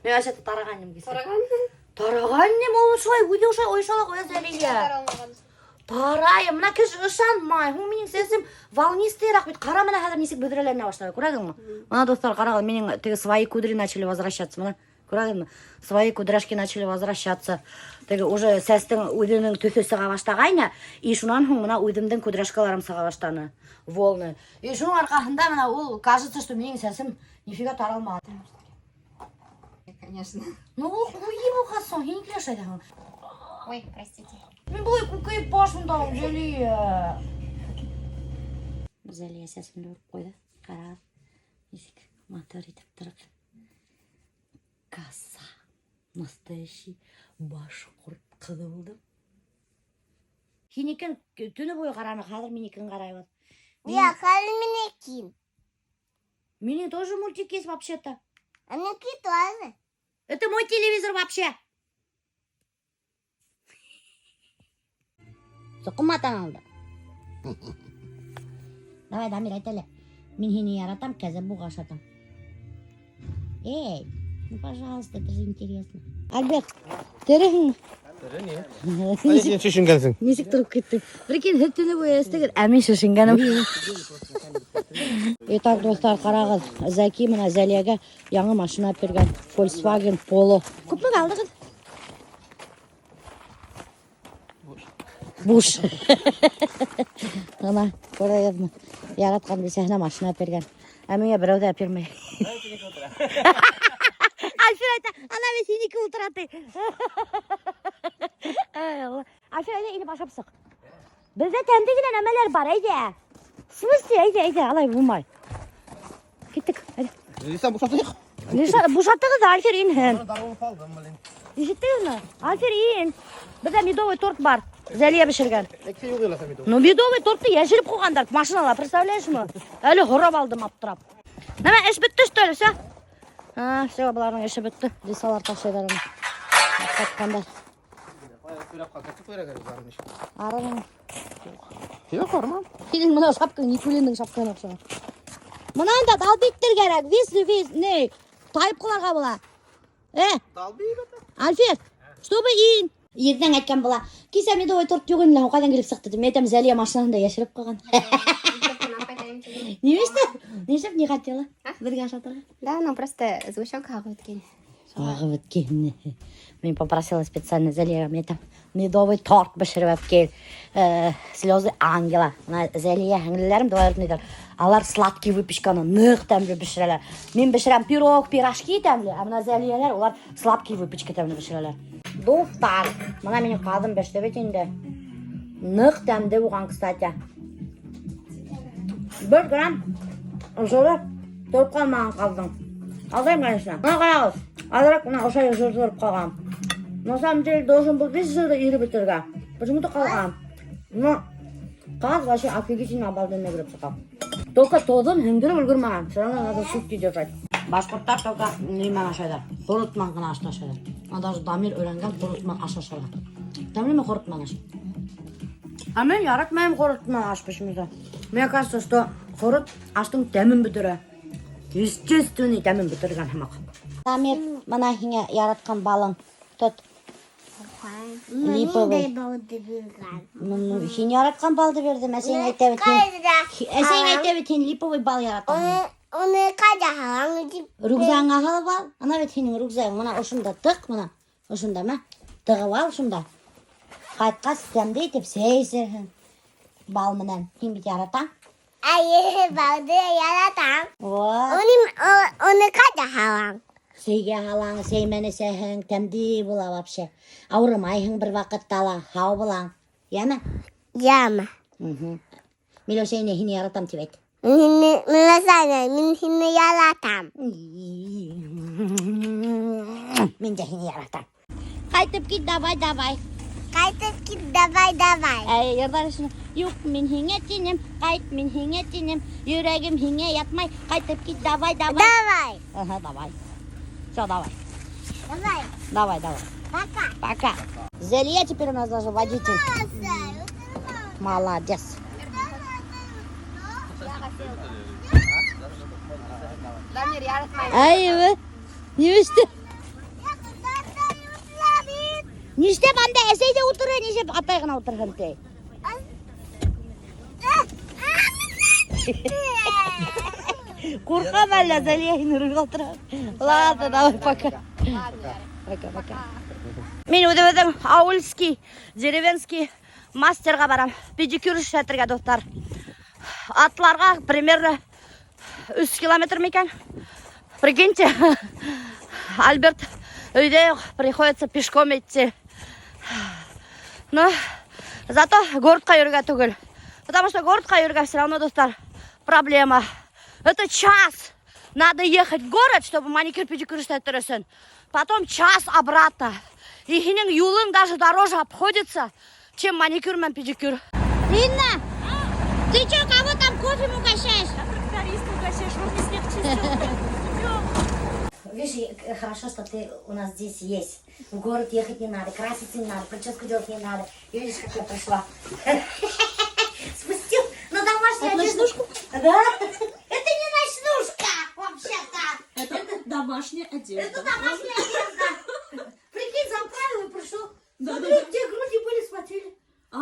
Мин вообще тарағайным кисә. Тараған? Тарағайным, ул шулай, үҙе ошолай ойоша ла ҡуя Зәлиә. Таралмаған. Тарайым, бына кеше ышанмай. Һуң минең сәсем волнистыйыраҡ бит. Ҡара бына хәҙер нисек бөҙрәләнә башланы. Күрәһеңме? Бына, дуҫтар, ҡарағыҙ, минең теге свои кудри начали возвращаться. Бына, күрәһеңме? Свои кудряшки начали возвращаться. Теге уже сәстең үҙенең төҫө сыға башлағайны, и шунан һуң бына үҙемдең кудряшкаларым сыға башланы. Волны. И шуның арҡаһында бына ул кажется, что минең сәсем нифига таралмаған. Конечно. Ну, ул ҡуйы булғас һуң, һин нишләй ашайҙың? Ой, простите. Мин былай күкәйеп башымда Зәлиә. Зәлиә сәсемде үреп ҡуйҙы. Ҡара. Нисек матур итеп тороп. Коса. Настоящий башҡорт ҡыҙы булдым. Һинекен төнө буйы ҡараны, хәҙер минекен ҡарайбыҙ. Я хәҙер минекен. Минең тоже мультик есть вообще-то. А минеке тоже. Это мой телевизор вообще. Соҡынма танауыңды. Давай, Дамир, әйт әле. Мин һине яратам, кәзә буға ашатам. Эй, ну, пожалуйста, это же интересно. Альберт, тереһеңме? Тере ни? Һин шешенгәнһең. Нисек тороп киттең? Прикинь, һеҙ төнө буйы эстегеҙ, ә мин шешенгәнем. Итак, дуҫтар, ҡарағыҙ, Зәки менән Зәлиәгә яңы машина алып биргән. Volkswagen Polo. Күпмегә алдығыҙ? Буш. Ана, күрәгеҙме? Яратҡан бисәһенә машина алып биргән. Ә миңә берәү ҙә алып бирмәй. Альфир әйтә, ана бит һинеке ултыра ти. Ай, Алла. Альфир, әйҙә, инеп ашап сыҡ. Беҙҙә тәмле генә нәмәләр бар, әйҙә. В смысле, әйҙә, әйҙә, алай булмай. Киттек, әйҙә. Лиса бушатайыҡ. Лиса, бушатығыҙ, Альфир инһен. Дарыуын һалдым, блин. Ишеттегеҙме? Альфир ин. Беҙҙә медовый торт бар. Зәлиә бешергән. Әксе юҡ еләһә медовый. Ну, медовый тортты йәшереп ҡуйғандар машинала, представляешь мы? Әле һорап алдым аптырап. Нәмә, эш бөттө, что ли, все? А, все, быларҙың эше бөттө. Лисалар ташыйҙар уны. Ҡайтҡандар. Арының. Юҡ, арымам. Һинең бына шапкаң Никулиндың шапкаһына оҡшаған. Бынан да долбиттер кәрәк. Вис, вис, не, тайып ҡаларға була. Долби это. Альфир, чтобы ин. Ирҙән әйткән була. Кисә медовый торт юҡ ине, ҡайҙан килеп сыҡты тип. Мин әйтәм, Зәлиә машинаһында йәшереп ҡуйған. Нимә Нишләп не хотела? Беҙгә ашатырға? Да, ну просто сгущенка ағып бөткән. Ағып бөткән. Мин попросила специально Зәлиәгә, мин әйтәм, медовый торт бешереп алып кил. Слезы ангела. Бына Зәлиә һеңлеләрем двоюродныйҙар. Алар сладкий выпечканы ныҡ тәмле бешерәләр. Мин бешерәм пирог, пирожки тәмле, ә бына Зәлиәләр улар сладкий выпечка тәмле бешерәләр. Дуҫтар, бына минең ҡаҙым беште бит инде. Ныҡ тәмле булған, кстати. 1 грамм жыры тороп ҡалмаған ҡаҙҙың. Алдайым, конечно. Бына ҡарағыҙ, аҙыраҡ бына ошолай жыр тороп ҡалған. На самом деле должен был весь жыры иреп бөтөргә. Почему-то ҡалған. Но ҡаҙ вообще офигительно обалденно килеп сыға. Только тоҙон һеңдереп өлгөрмәгән. Все равно надо сутки держать. Башҡорттар только нимә ашайҙар? Ҡорот менән генә аш ашайҙар. Ана даже Дамир өйрәнгән ҡорот менән аш ашарға. Тәмлеме ҡорот менән аш? А мин яратмайым ҡорот менән аш почему-то. Мне кажется, что ҡорот аштың тәмен бөтөрә. Естественный тәмен бөтөргән һымаҡ. Дамир, бына һиңә яратҡан балың. Тот. Липовый. Балды биргән. Ну, һин яратҡан балды бирҙем. Әсәйең әйтә бит, һин әсәйең әйтә бит, һин липовый бал яратаһың. Уны ҡайҙа һалам тип. Рюкзагыңа һалып ал. Ана бит һинең рюкзагың. Бына ошонда тыҡ, бына. Ошонда, мә. Тығып ал шунда. Ҡайтҡас тәмле итеп сәй эсерһең. Бал менән. Һин бит яратаң. Әйе, балды яратам. Вот. Уны ҡайҙа һалам? Сәйгә һалаң, сәй менән эсәһең, тәмле була вообще. Ауырымайһың бер ваҡытта ла, һау булаң. Йәме? Йәме. Миләүшә инәй һине яратам тип әйт. Миләүшә инәй, мин һине яратам. Мин дә һине яратам. Ҡайтып кит, давай, давай. Ҡайтып кит, давай, давай. Әй, йырҙар шуны. Юҡ, мин һиңә тинем, ҡайт, мин һиңә тинем. Йөрәгем һиңә ятмай, ҡайтып кит, давай, давай. Давай. Ага, давай. Все, давай. Давай. Давай, давай. Пока. Пока. Зелия теперь у нас даже водитель. Молодец. Дамир яратмай. Әйе, нимәште? Нишләп анда әсәй ҙә ултыра, нишләп атай ғына ултырһын ти? Ҡурҡам әллә, Залия, һин рулгә ултыра. Ладно, давай, пока. Пока, пока. Мин үҙебеҙҙең ауылский, деревенский мастерға барам. Педикюр эшләтергә, дуҫтар. Атларға примерно 3 километр микән? Прикиньте, Альберт өйҙә юҡ, приходится пешком идти. Но зато городҡа йөрөргә түгел. Потому что городҡа йөрөргә все равно, дуҫтар, проблема. Это час. Надо ехать в город, чтобы маникюр, педикюр эшләтер өсөн. Потом час обратно. И һинең юлың даже дороже обходится, чем маникюр менән педикюр. Инна, ты что, кого там кофе угощаешь? Тракториста угощаешь, руки снег чистил. Видишь, хорошо, что ты у нас здесь есть. В город ехать не надо, краситься не надо, прическу делать не надо. И видишь, как я пришла. Спустил на домашнюю одежду. Ночнушку? Да? Это не ночнушка, вообще-то. Это домашняя одежда. Это домашняя одежда. Прикинь, заправил и пришел. Да, Смотри, да, да. где груди были, смотрели. А,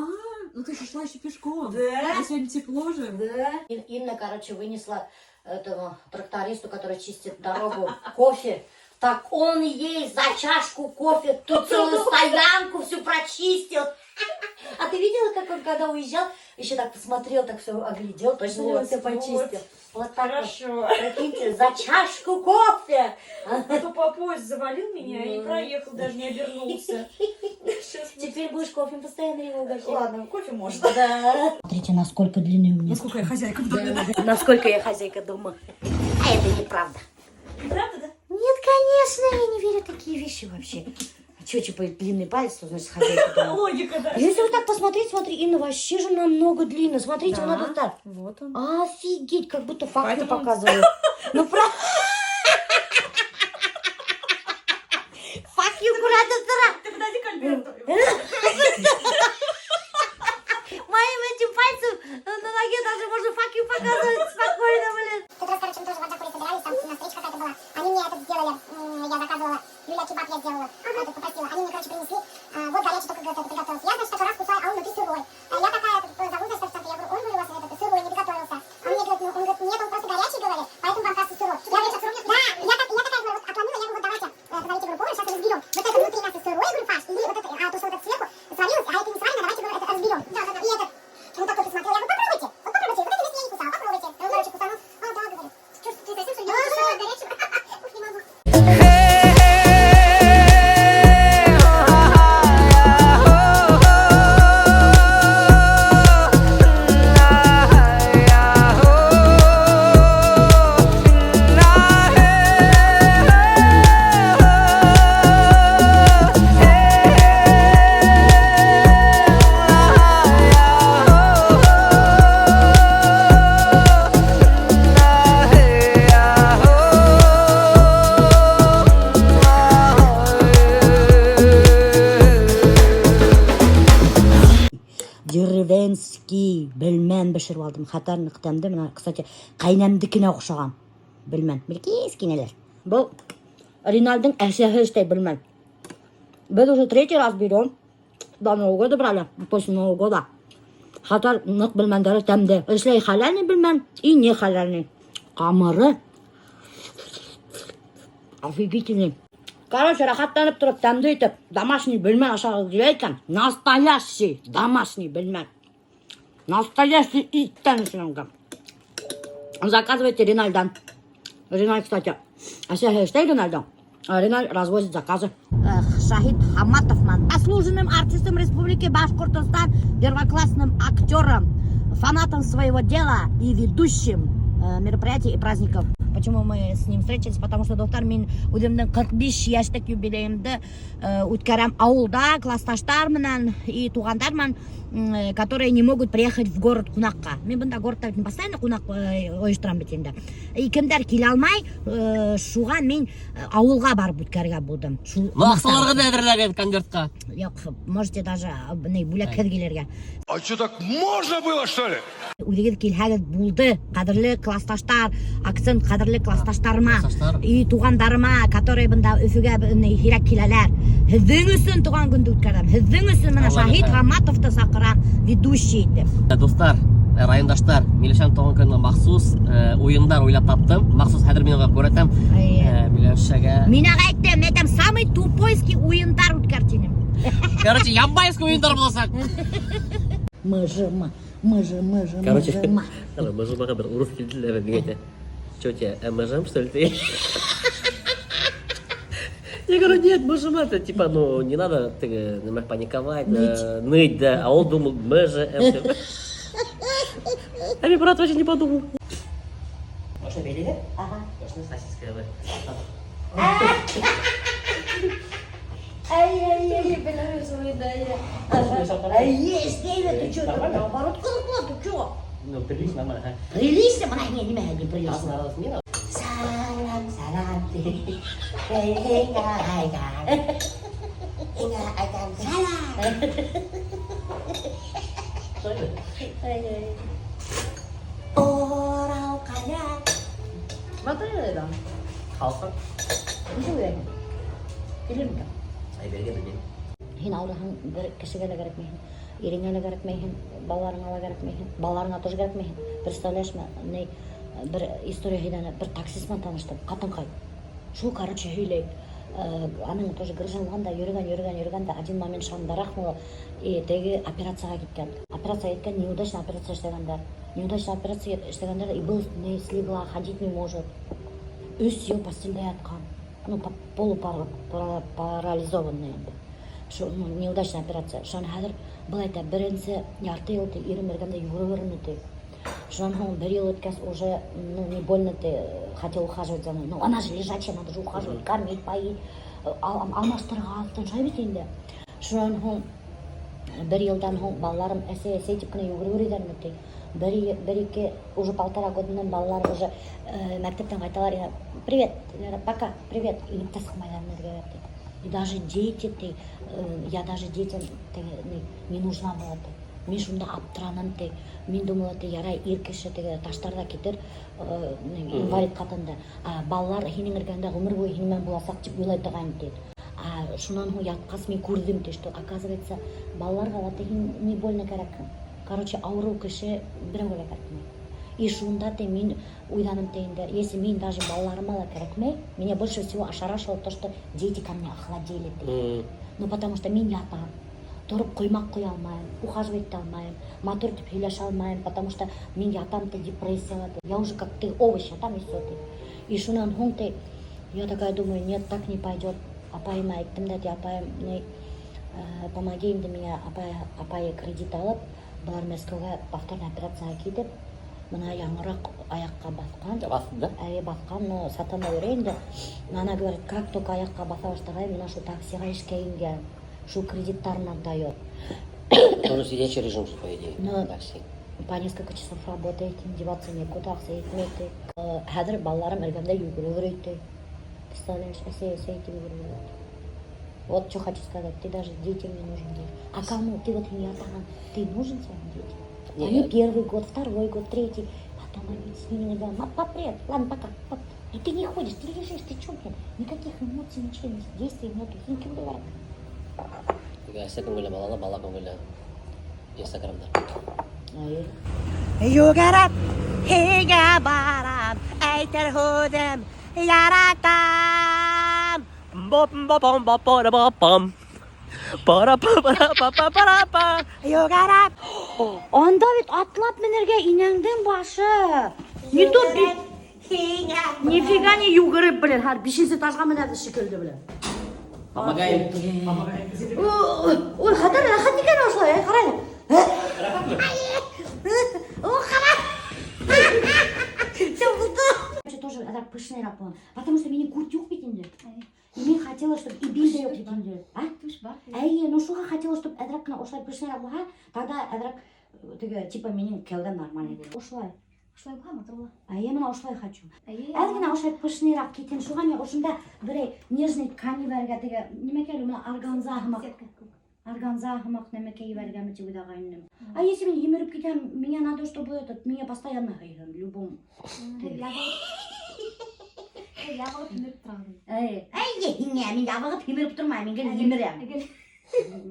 ну ты же шла еще пешком. Да. А сегодня тепло же. Да. Инна, короче, вынесла этому трактористу, который чистит дорогу, кофе. Так он ей за чашку кофе ту целую стоянку всю прочистил. А ты видела, как он, когда уезжал, еще так посмотрел, так все оглядел, точно Вот, все вот. почистил. Вот так вот. Хорошо. Прикиньте, за чашку кофе. А то по пояс завалил меня и проехал, даже не обернулся. Сейчас. Теперь будешь кофе постоянно его угощать. Ладно, кофе можно. Да. Смотрите, насколько длинный у меня. Насколько я хозяйка в доме, да? Насколько я хозяйка дома. А это неправда. Правда, да? Нет, конечно, я не верю в такие вещи вообще. А что, типа, длинный палец, то значит хозяйка дома. Логика, да. Если вот так посмотреть, смотри, Инна вообще же намного длинная. Смотрите, Да. она тут так. Вот он. Офигеть, как будто факты Поэтому он- показывают. Ну, правда. Fuck you, куда Ты подойди к Альберту. Моим этим пальцем на ноге даже можно fuck you показывать спокойно, блин. Тут раз, короче, мы тоже в Аджакуре собирались, там у нас встреча какая-то была. Они мне этот сделали, я заказывала, люля кебаб я сделала, этот попросила. Они мне, короче, принесли, вот горячий только, говорит, это приготовился. Я, значит, такой раз кусаю, а он внутри сырой. А я такая, зову, значит, официанта, я говорю, он, говорю, у вас этот сырой не приготовился. А он мне говорит, ну, он говорит, нет, он просто горячий, говорит, поэтому вам кажется сырой. Я говорю, да, я такая, говорю, вот отломила, я говорю, вот давайте, позовите, говорю, повара, сейчас разберем. Вот это внутри мясо сырое, говорю, фарш, или вот это, а то, что вот это сверху сварилось, а это не сварено, давайте, говорю, это разберем. Да, да, да. И этот, он такой посмотрел, я говорю, попробуйте, вот попробуйте, вот это мясо я не кусала, попробуйте. Он, короче, кусанул, а, да, говорит, что ж ты совсем, что ли, не кусала горячего? Ух, не могу. Деревенский бәлмән бешереп алдым. Хәтәр ныҡ тәмле. Мына, кстати, ҡәйнәмдекенә оҡшаған бәлмән. Кескинәләр. Был Риналдың әсәһе эшләй бәлмән. Беҙ уже третий раз берем. До Нового года брали. После Нового года. Хәтәр ныҡ бәлмәндәре тәмле. Эшләй халяльный бәлмән и не халяльный. Ҡамыры офигительный. Короче, рәхәтләнеп тороп, тәмле итеп, домашний бәлмән ашағыҙ килә икән. Настоящий домашний бәлмән. Настоящий иттән эшләнгән. Заказывайте Ринальдан. Риналь, кстати, әсәһе эшләй Ринальда. А Риналь развозит заказы. Шахид Хаматов менән, заслуженным артистом Республики Башкортостан, первоклассным актером, фанатом своего дела и ведущим мероприятий и праздников. Почему мы с ним встретились? Потому что, дуҫтар, мин үҙемдең 45 йәшлек юбилейымды үткәрәм ауылда, класташтар менән и туғандар менән, которые не могут приехать в город ҡунаҡҡа. Мин бында городта бит постоянно ҡунаҡ ойошторам бит инде. И кемдәр килә алмай, шуға мин ауылға барып үткәрергә булдым. Шул Ну, аҡсаларға ҙа әҙерләгән конвертҡа. Юҡ, можете даже ни, бүләкһеҙ килергә. А что, так можно было, что ли? Үҙегеҙ килһәгеҙ булды, ҡәҙерле класташтар, акцент ҡәҙерле класташтарыма Класташтар. и туғандарыма, которые бында Өфөгә ни, һирәк киләләр. Һеҙҙең өсөн тыуған көндө үткәрәм. Һеҙҙең өсөн бына Алла Шаһит бирһә. Хаматовты саҡырам ведущий итеп. Дуҫтар, райондаштар, Миләүшәнең тыуған көнөнә махсус уйындар уйлап таптым. Махсус хәҙер мин уға күрһәтәм. Эйе. Миләүшәгә. Мин уға әйттем, мин әйтәм, самый тупойский уйындар үткәр тинем. Короче, ямбайский уйындар буласаҡ. Мыжыма, мыжы, мыжы, Короче, мыжыма. Мыжымаға бер урыҫ килде лә миңә әйтә. Что тебе, МЖМ, что ли, ты? Я говорю, нет, МЖМ, это типа, ну, не надо ты, нәмә паниковать, Ныть. Ныть, да. А он думал, МЖМ. А мой брат вообще не подумал. Можно белили? Ага. Можно сосиска? Ай-яй-яй, Ай, есть, ты что, наоборот, ҡыҙыҡлы, ты что? Ну, прилично, нормально. Ага. Прилично, бына һиңә нимә не прилично. Арасында не надо. Сәләм, сәләм, һиңә әйтәм. Һиңә әйтәм, сәләм. Что это? Урал ҡая. Матур ҙа. Халҡы. Нисек уйлайһың? Килер микән? Ай, бергә белмәйем. Һин ауырыһаң бер кешегә лә кәрәкмәйһең, иреңә лә кәрәкмәйһең, балаларыңа ла кәрәкмәйһең, балаларыңа тоже кәрәкмәйһең. Представляешь, ни бер история һөйләне, бер таксист менән таныштым, ҡатын-ҡыҙ. Шул, короче, һөйләй. Аның тоже грыжа булған да, йөрөгән, йөрөгән, йөрөгән дә, один момент шандарахнула, и теге операцияға киткән. Операция иткән, неудачно операция эшләгәндәр. Неудачно операция эшләгәндәр, и был не слегла, ходить не может. Өс йыл постельдә ятҡан. Ну, полупарализованный инде. Шул, ну, неудачная операция. Шунан хәҙер был әйтә, беренсе ярты йыл ти ирем эргәмдә йүгереп йөрөнө ти. Шунан һуң бер йыл үткәс уже, ну, не больно ти, хотел ухаживать за мной. Ну, она же лежачая, надо же ухаживать, кормить, поить, алмаштырырға, шулай бит инде. Шунан һуң бер йылдан һуң балаларым әсәй, әсәй тип кенә йүгереп йөрөйҙәр ти. Бер ике, уже полтора годанан балалар уже мәктәптән ҡайталар, я, привет, я, пока, привет, инеп тә сыҡмайҙар эргәгә ти. И даже дети ти, я даже детям ти, не нужна была ти. Мин шунда аптыраным ти. Мин думала ти, ярай ир кеше теге таштар ҙа китер, инвалид ҡатынды. А балалар һинең эргәңдә ғүмер буйы һинең менән буласаҡ тип уйлай торғайным ти. А шунан һуң ятҡас мин күрҙем ти, что оказывается балаларға ла ти һин не больно кәрәкһең. Короче, ауырыу кеше берәүгә лә кәрәкмәй. И шунда ти мин уйланым ти инде, если мин даже балаларыма ла кәрәкмәй, меня больше всего ошарашило то, что дети ко мне охладели ти. Ну, потому что мин ятам, тороп ҡоймаҡ ҡоя алмайым, ухаживать итә алмайым, матур итеп һөйләшә алмайым, потому что мин ятам ти депрессияла ти. Я уже как ты овощ ятам и все ти. И шунан һуң ти, я такая думаю, нет, так не пойдет. Апайыма әйттем дә, ти, апайым, не, помоги инде миңә, апай, апай кредит алып, былар Мәскәүгә повторный операцияға китеп, бына яңыраҡ аяҡҡа баҫҡан. Баҫты, да? Әйе, баҫҡан, но сатана йөрөй инде. Но она говорит, как только аяҡҡа баҫа башлағай, бына шул таксиға эшкә ингән, шул кредиттарын отдает. Тоже сидячий режим же, по идее. Ну, Такси. По несколько часов работает, деваться некуда, аҡса етмәй ти. Хәҙер балаларым эргәмдә йүгереп йөрөй ти. Представляешь, әсәй, әсәй тип йүгереп йөрөй. Вот что хочу сказать, ты даже детям не нужен будешь. А кому? Ты вот не атаған, ты нужен своим детям? Нет. Они первый год, второй год, третий. Потом они с ними говорят, мам, пап, привет, ладно, пока. Пап. Ну ты не ходишь, ты лежишь, ты чё, блин? Никаких эмоций, ничего, действий нету. Һин кемгә кәрәк? Әсә күңеле балала, бала күңеле Инстаграмда. Йүгереп һиңә барам, әйтер һүҙем яратам. Бом бом бом бом бом бом. Пара па пара па па пара па. Йүгереп. Анда бит атлап менергә инәңдең башы. Не то нифига не йүгереп, блин, һәр бишенсе этажға менәбеҙ шикелле, блин. Помогаем. Ой, хәтәр рәхәт икән ошолай, әй, ҡара әле. О, ҡара. Все, булды. Тоже так пышныйыраҡ булған. Потому что минең күт юҡ бит инде. И мин хотела, чтобы и бил дә юҡ бит инде. А? Түш бар. Әйе, ну шуға хотела, чтобы әҙерәк кенә ошолай пышныйыраҡ булһа, тогда әҙерәк теге, типа минең кәүҙәм нормальный. Ошолай. Ошолай булһа матур була. Әйе, бына ошолай хочу. Әйе. Әҙ генә ошолай пышныйыраҡ китһен. Шуға мин ошонда берәй нежный ткань ебәрергә теге, нимәкәй әле, бына органза һымаҡ. Сетка күк. Органза һымаҡ нәмәкәй ебәрергәме тип уйлағайным. А если мин һимереп китәм, меня надо, чтобы этот, меня постоянно һөйһөн, в любом. Ябығып һимереп тораһың. Эй, әй, һиңә, мин ябығып һимереп тормайым, мин гел һимерәм.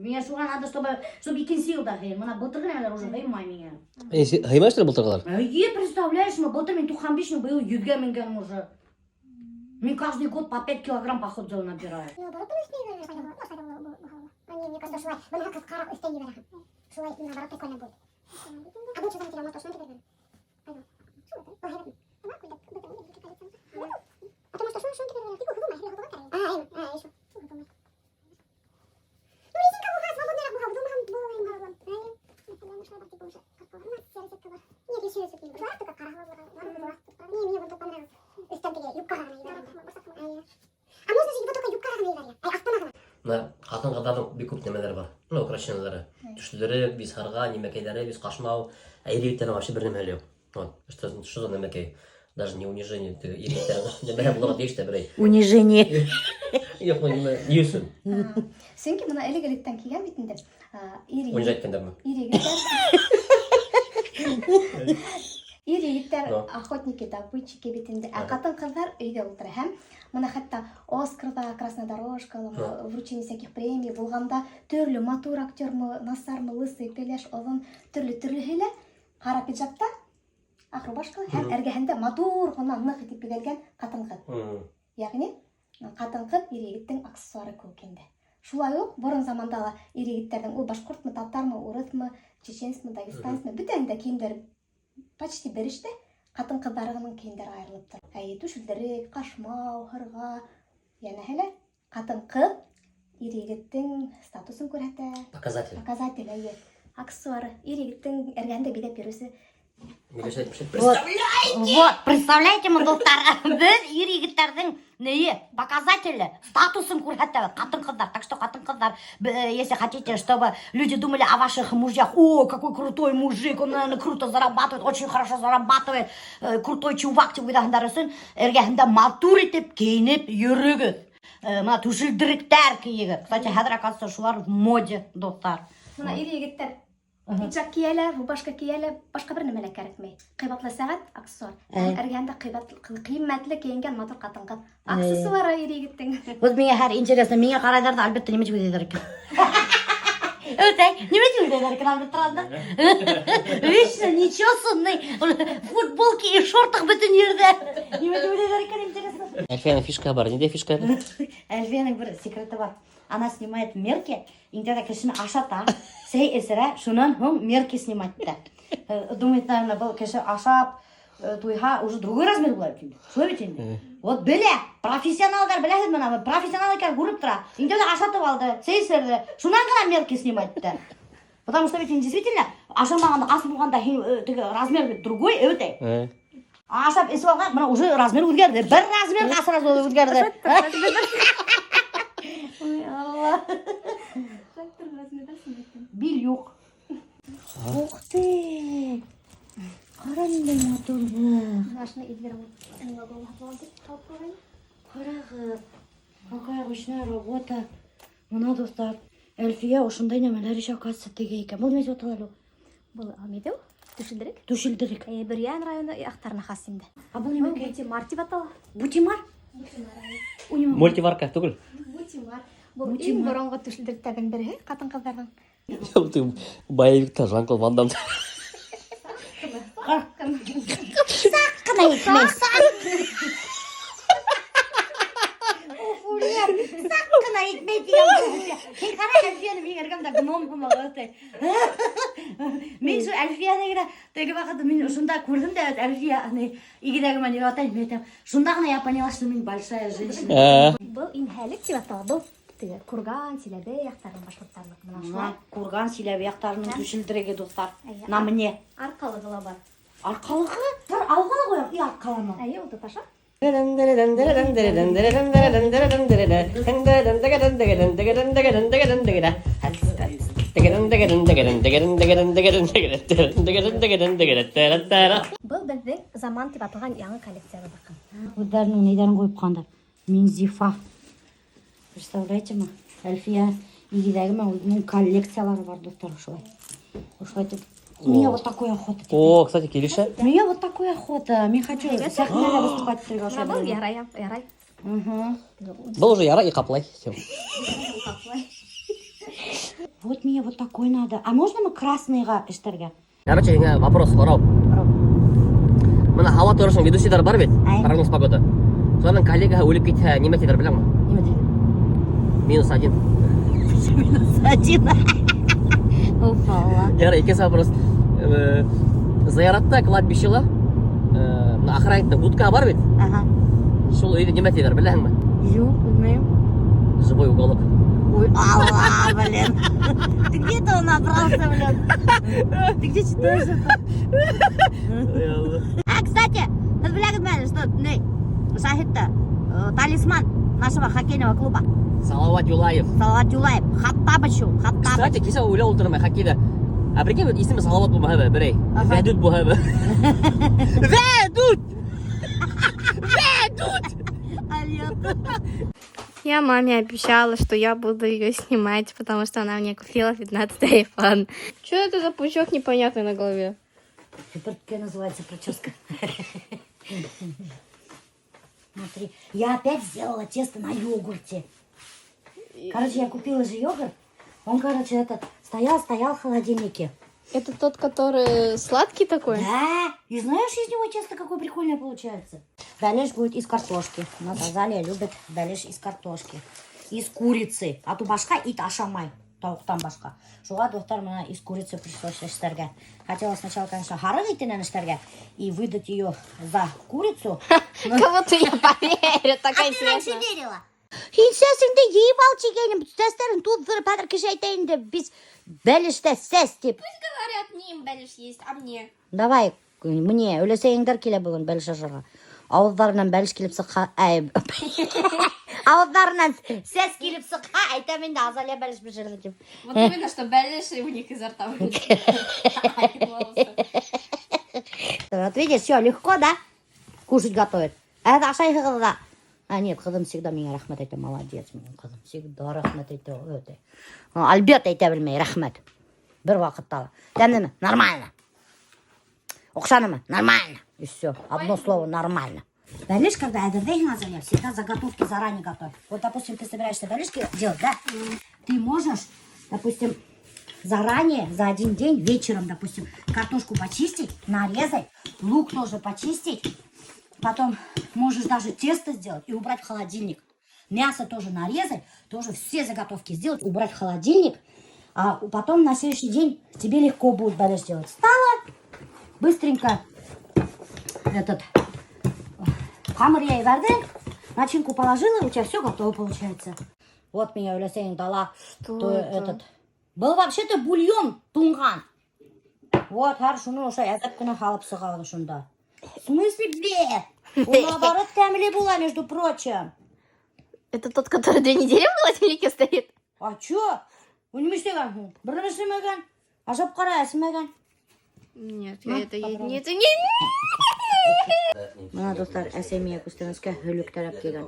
Миңә шуға надо, чтобы икенсе йылда һыйыр. Бына былтырғы нәмәләр уже һыймай миңә. Һыймай что ли былтырғылар? Эйе, представляешь, мы былтыр мин 95, быйыл 100-гә менгәнмен уже. Мин каждый год по 5 килограмм по ходу набираю. Наоборот, быны өҫтөнә ебәрә. Не, мне кажется, шулай. Быны ҡыҫҡараҡ өҫтә ебәрә. Шулай, наоборот, прикольно будет. А лучше заметили, может, ошонан ебәргән. Шул, был һәйбәтме? А то, может, ошонан ебәргән. Тик ул һуҙылмай, һуҙылған кәрәк. А, а, еще. Һуҙылмай. Ну, резинка булһа, свободныйраҡ булһа, һуҙылмаған булыр. Мәҫәлән, ошолай бар, тик уже серый сетка бар. Нет, еще сетка. Ошолай только ҡара. Не, мне вон тот понравился. Өҫтән теге юбкаға ғына ебәрә. А можно же его только юбкаға ғына ебәрә. Ай, аҫтына ғына. Бына ҡатын-ҡыҙҙарҙың бик күп нәмәләре бар. Ну, украшениялары. Түшелдерек, бит һырға, нимәкәйҙәре, бит ҡашмау. Ә ир егеттәрҙең вообще бер нәмә лә юҡ. Вот. Что за нәмәкәй? Даже не унижение. Теге ир егеттәрҙең нәмәһе булырға тейеш тә берәй. Унижение. Юҡ, ну, нимә, ни өсөн? Сөнки бына элек-электән килгән бит инде. Ир егет- Унижать иткәндәрме? ир егеттәр Ир егеттәр Да. охотники, добытчики бит инде. Ә Ага. ҡатын-ҡыҙҙар өйҙә ултыра. Һәм бына хатта Оскарҙа, Красная дорожка, Да. вручение всяких премий булғанда төрлө матур актермы, насармы, лысый, пеләш, оҙон, төрлө төрлөһө лә ҡара пиджакта, аҡ рубашкалы һәм Мгм. эргәһендә матур ғына ныҡ итеп биҙәлгән ҡатын-ҡыҙ. Йәғни ҡатын-ҡыҙ ир егеттең аксессуары кеүек инде. Шулай уҡ борон заманда ла ир егеттәрҙең ул башҡортмо, татармы, урыҫмы, чеченецмы, дагестанецмы, бөтәһенең дә кейемдәре почти бер эштә, ҡатын-ҡыҙҙарының кейемдәре айырылып тора. Әйе, түшелдерек, ҡашмау, һырға, йәнәһе лә ҡатын-ҡыҙ ир егеттең статусын күрһәтә. Показатель. Показатель, әйе. Аксессуары. Ир егеттең эргәһендә биҙәп йөрөүсе. Миләүшә әйтмешли. Вот, вот, представляете мы, дуҫтар, беҙ ир егеттәрҙең нее, показатели, статусын күрһәтәбеҙ, ҡатын-ҡыҙҙар. Так что ҡатын-ҡыҙҙар, если хотите, чтобы люди думали о ваших мужьях, о, какой крутой мужик, он, наверное, круто зарабатывает, очень хорошо зарабатывает, крутой чувак тип уйлағандар өсөн, эргәһендә матур итеп кейенеп йөрөгөҙ. Бына түшелдеректәр кейегеҙ. Кстати, хәҙер, оказывается, шулар в моде, дуҫтар. Бына ир егеттәр пиджак кейәләр, рубашка кейәләр, башҡа бер нәмә лә кәрәкмәй. Ҡыйбатлы сәғәт, аксессуар. Ә. Эргәһендә ҡиммәтле кейенгән матур ҡатын-ҡыҙ. Аксессуары ир егеттең. Вот миңә хәҙер интересно, миңә ҡарайҙар ҙа, әлбиттә, нимә тип уйлайҙар икән? Өтәй, нимә тип уйлайҙар икән, әлбиттә, анда? Вечно нечесанный, футболки и шортах бөтөн ерҙә. Нимә тип уйлайҙар икән, интересно. Әлфиәнең фишка бар. Ниндәй фишка? Әлфиәнең бер секреты бар. Она снимает мерки, иногда кешене ашата, сәй эсерә, шунан һуң мерки снимать итә. Думает, наверное, был кеше ашап, туйһа, уже другой размер була бит инде. Шулай бит инде. Вот белә, профессионалдар беләһеҙ бына, профессионал икән күреп тора. Инде ашатып алды, сәй эсерҙе, шунан ғына мерки снимать итә. Потому что ведь действительно ашамағанда, ас булғанда һин, теге размер бит другой, әүтәй. Ашап эсеп алған, бына уже размер үҙгәрҙе. Бер размерға сразу үҙгәрҙе. Ой, Алла. Бил юҡ. Ух ты! Ҡара ниндәй матурлыҡ. Башына Эльвира алып ҡуйған. Ҡарағыҙ, какая ручная работа. Бына, дуҫтар, Әлфиә ошондай нәмәләр еще, оказывается, тегә икән. Был нимә тип атала әле ул? Был Амидеу, түшелдерек. Түшелдерек. Бөрйән районы яҡтарына хас инде. А был Был нимәкәй? бутимар тип атала. Бутимар? Бутимар. Мультиварка түгел. Бутимар. Был иң боронғо түшелдеректәрҙең береһе ҡатын-ҡыҙҙарҙың. Боевикта Жан-Клод Ван Дамм. Саҡ ҡына итмәй, саҡ. Уф, саҡ ҡына итмәй тигән был. Һин ҡара Әлфиәне минең эргәмдә гном һымаҡ өтәй. Мин шул Әлфиәне генә теге ваҡытта мин шунда күрҙем дә Әлфиә ни игеҙәге менән йөрөп ята, мин әйтәм, шунда ғына я поняла, что мин большая женщина. Был инһәлек тип атала. Был теге Курган, Силәбе яҡтарының башҡорттарыныҡы. Бына шулай. Бына Курган Силәбе яҡтарының түшелдереге, дуҫтар. Әйе. На мне. Арҡалығы ла бар. Арҡалығы? Бер алға ла ҡуям, и арҡалана. Әйе, ул тоташа. Был беҙҙең Заман тип аталған яңы коллекциябыҙҙыҡы. Үҙҙәренең ниҙәрен ҡуйып ҡуйғандар. Минзифа. Представляете ма? Әлфиә игеҙәге менән үҙенең коллекциялары бар, дуҫтар, ошолай. Ошолай итеп Мне вот такой охота. О, кстати, килешә. Мне вот такой охота. Мин хочу сәхнәлә выступать итергә Бына был ошо. ярай, ярай. Был уже ярай и ҡаплай. Всё. Вот мне вот такой надо. А можно мы красныйға эшләргә? Короче, һиңә вопрос, һорау. Бына һауа торошоноң ведущийҙары бар бит. Ай. Прогноз погоды. Шуларҙың коллегаһы үлеп китһә, нимә тиҙәр беләңме? Нимә тиҙәр? -1. -1. Опа. Ярай, икенсе вопрос. Зыяратта кладбищела бына охранниктың будкаһы бар бит. Ага. Шул өйҙө нимә тиҙәр беләһеңме? Юҡ, белмәйем. Живой уголок. Ой, Алла, блин. Ты где это набрался, блин? Ты где читаешь это? А, кстати, һеҙ беләгеҙме әле, что, ни, Шаһитта, талисман нашего хоккейного клуба. Салават Юлаев. Салават Юлаев, Хаттабычу, Хаттабыч. Кстати, кисә уйлап ултырам хоккейҙа. А прикинь, вот исеме Салават булмаһа бер, берәй. Ага. Вәдүт булһа бер. Вәдүт! Вәдүт! Я маме обещала, что я буду ее снимать, потому что она мне купила 15 iPhone. Что это за пучок непонятный на голове? Теперь называется прическа. Смотри, я опять сделала тесто на йогурте. Короче, я купила же йогурт. Он, короче, этот, стоял, стоял в холодильнике. Это тот, который сладкий такой? Да, и знаешь, из него тесто какое прикольное получается. Бәлеш будет из картошки. У нас Азалия любит бәлеш из картошки. Из курицы. А то башҡа ит ашамай. Тауыҡтан башҡа. Шуға, дуҫтар, бына из курицы пришлось эшләргә. Хотела сначала, конечно, һарыҡ итенән эшләргә и выдать ее за курицу. Кого-то я поверю, такая А ты раньше интересная. верила? Һин сәсеңде йыйып ал тигәйнем, сәстәрең туҙҙырып, хәҙер кеше әйтә инде, беҙ бәлештә сәс тип. Говорят, не им бәлеш есть, а мне. Давай, мне, өләсәйеңдәр килә бөгөн бәлеш ашарға. Ауыҙҙарынан бәлеш килеп сыҡһа, әй, ауыҙҙарынан сәс килеп сыҡһа, әйтәм инде Азалия бәлеш бешерҙе тип. Вот именно, что бәлеш у них изо рта вылетит. А не волосы. Вот видишь, все, легко, да? Кушать готовит. А это ашайһығыҙ ҙа. А нет, ҡыҙым всегда миңә рәхмәт әйтә, молодец минең ҡыҙым. Всегда рәхмәт әйтә. Өте. Альберт әйтә белмәй, рәхмәт. Бер ваҡытта ла. Тәмлеме? Нормально. Оҡшанымы? Нормально. И все. Одно слово нормально. Бәлеш, когда әҙерләйһең, Азалия, всегда заготовки заранее готовь. Вот, допустим, ты собираешься бәлешки делать, да? Ты можешь, допустим, заранее, за один день, вечером, допустим, картошку почистить, нарезать, лук тоже почистить. Потом можешь даже тесто сделать и убрать в холодильник. Мясо тоже нарезать, тоже все заготовки сделать, убрать в холодильник. А потом на следующий день тебе легко будет бәлеш делать. Встала, быстренько этот ҡамыр йәйҙерҙе, начинку положила, у тебя все готово получается. Вот меня өләсәйең дала. Что то это? этот. Был вообще-то бульон туңған. Вот, һәр шуны ошо әҙәп кенә һалып сығабыҙ шунда. В смысле, бе? Ул наоборот тәмле була, между прочим. Это тот, который 2 недели в холодильнике стоит? А чё? Ул нимә эшләгән һуң? Бер нәмә эшләмәгән. Ашап ҡара, әсемәгән. Нет, Ну, я это есть. попробуй. Нет, не. Бына, дуҫтар, әсәй миңә күстәнәскә һөлөктәр алып килгән.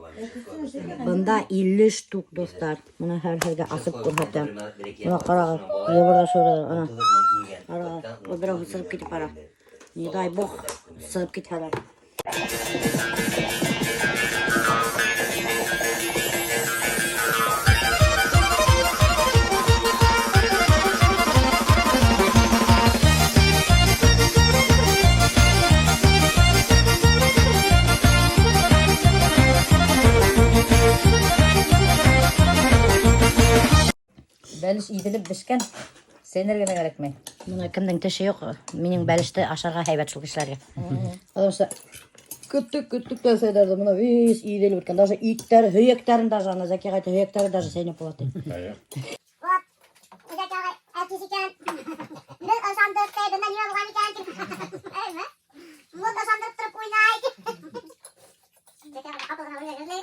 Бында 50 штук, дуҫтар. Бына һәр һеҙгә асып күрһәтәм. Бына ҡарағыҙ, йыбырҙашыуҙар, ана. Ҡарағыҙ, ул берәү сығып китеп бара. Не дай бог, сығып китһәләр. Бәлеш иҙелеп бешкән. Сәйнәргә лә кәрәкмәй. Бына кемдең теше юҡ, минең бәлеште ашарға һәйбәт шул кешеләргә. Потому что көттөк, көттөк тә сәйнәрҙе. Бына весь иҙелеп бөткән. Даже иттәр, һөйәктәрен даже, ана Зәки ағай һөйәктәре даже сәйнәп була ти. Вот, Зәки ағай, әтис икән. Беҙ ышандыҡ, тей, бында нимә булған икән тип. Әйме? Вот ышандырып тороп уйнай тип. Зәки ағай ҡапыл ғына үлә эҙләй.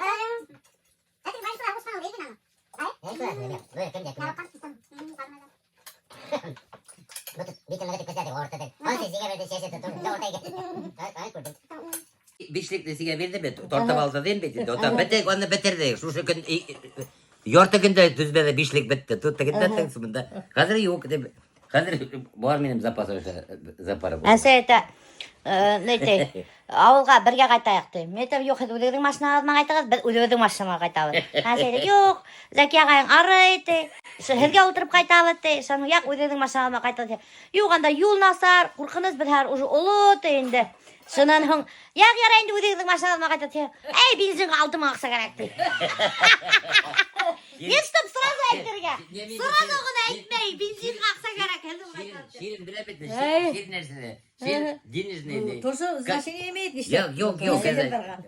Әтең бәлеш ҡушҡан ул, әйҙә аны. Әй? Яратҡан. Ҡармай. Бишлекне һиңә бирҙем бит, тартып алды тием бит инде. Ота бөтә уны бөтөрҙөк. Шушы көн ярты көндә төҙмәне бишлек бөттө. Тут тегендә тегенсә монда. Хәҙер юҡ тип. Хәҙер бар минең запас уже, запары. Әсәй әйтә, ни ти, ауылға бергә ҡайтайыҡ ти. Мин әйтәм, юҡ, һеҙ үҙегеҙҙең машинағыҙ менән ҡайтығыҙ, беҙ үҙебеҙҙең машинала ҡайтабыҙ. Әсәй әйтә, юҡ, Зәки ағайың арый ти. Һеҙгә ултырып ҡайтабыҙ ти. Шуның яҡ үҙегеҙҙең машинағыҙ менән ҡайтабыҙ ти. Юҡ, анда юл насар, ҡурҡыныс, беҙ хәҙер уже оло ти инде. Шунан һуң, яҡ ярай инде үҙегеҙҙең машинағыҙ менән ҡайтабыҙ ти. Эй, бензинға 6 мең аҡса кәрәк ти. Нет, чтоб сразу әйтергә. Сразу ғына әйтмәй, бензинға аҡса кәрәк. Һеҙҙең ҡайтабыҙ. Ширин белә бит, Эй. шир нәрсәне. Шир денежный. Тоже значение имеет. Юҡ, юҡ, юҡ.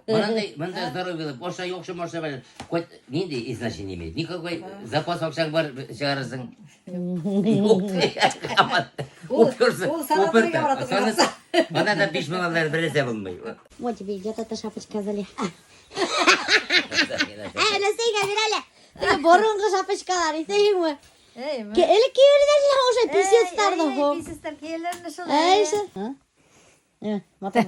Мынандай, мындай здоровье, аҡса юҡ, аҡса бар. Хоть ниндәй и значение имеет. Никакой запас аҡсаң бар, сығарырһың. Юҡ. Уперся. ул санаторийға бара торған Бына да 5 мең алар берәрһе булмай. Вот тебе идет эта шапочка, Зали. Эй, Лесейгә бир әле. Теге боронғо шапочкалар, иҫәйһеңме? Элек кейгәндәр уже писецтарҙы. Писецтар кейәләрме шул? Әй, шул. Матур.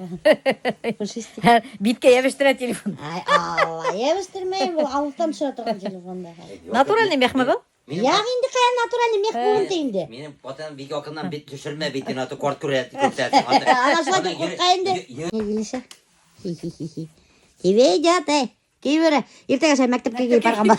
Биткә йәбештерә телефон. Ай, Алла, йәбештермәйем, был алыҫтан төшөрә торған телефонда. Натуральный мехмы был? Яҡ инде ҡаян натуральный мех булын ти инде. Минең ҡатыным бик яҡындан бит төшөрмә битен, аты ҡарт күрә, күрһәтә. Ана шулай тип ҡурҡа инде. Ни килешә? Хи-хи-хи. Тебе идет, эй. Кей бирә. Иртәгә шулай мәктәпкә кейеп барған ба.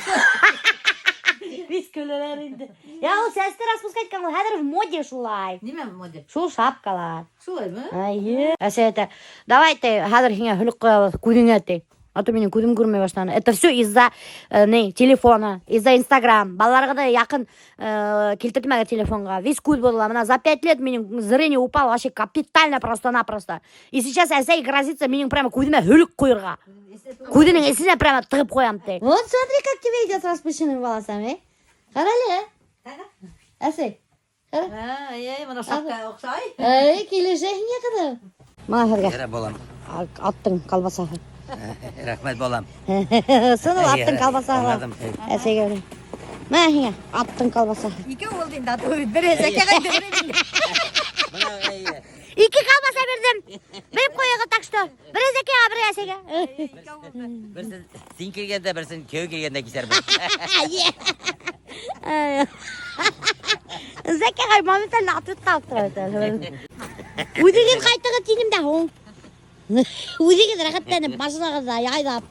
Вис көләләр инде. Я ул сәсте распускать иткән, ул хәҙер в моде шулай. Нимә моде? Шул шапкалар. Шулаймы? Эйе. Әсәй әйтә, давай ти, хәҙер һиңә һөлөк ҡоябыҙ күҙеңә ти. А то минең күҙем күрмәй башланы. Это все из-за не, телефона, из-за Инстаграм. Балаларға да яҡын килтертмәгеҙ телефонға. Весь күҙ боҙола. Мына за 5 лет минең зрение упало вообще капитально просто-напросто. И сейчас әсәй грозится минең прямо күҙемә һөлөк ҡуйырға. Күҙенең эсенә прямо тығып ҡуям ти. Вот смотри, как тебе идет с распущенными волосами. Ҡара әле, Әсәй. Ай, мына шапка оҡшай. Эй, килешә һиңә ҡыҙым. Мына һеҙгә Ярай, балам. Аттың колбасаһы. Рәхмәт, балам. Сын ул аттың колбасаһы. Аңладым. Әсәйгә бирәм. Мә һиңә аттың колбасаһы. Икәү булды инде аты. Бере Зәки ағай, бере мин. Мына, әй, Ике колбаса бирҙем. Биреп ҡуйығыҙ, так что. Бере Зәкиға, бере әсәйгә. Береһен һин килгәндә, береһен кейәү килгәндә киҫәрмен. Ай. Зәки ағай моментально ответ алып тора. Үҙегеҙ ҡайтығыҙ тинем дә һуң. Үҙегеҙ рәхәтләнеп машинағыҙҙа яйлап.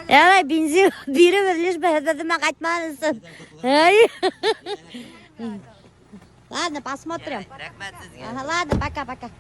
Ярай, бензин бирегеҙ, лишь бы һеҙ ҡайтмаһын өсөн. Ай. Ладно, посмотрим. Рәхмәт һеҙгә. Ага, ладно, пока-пока.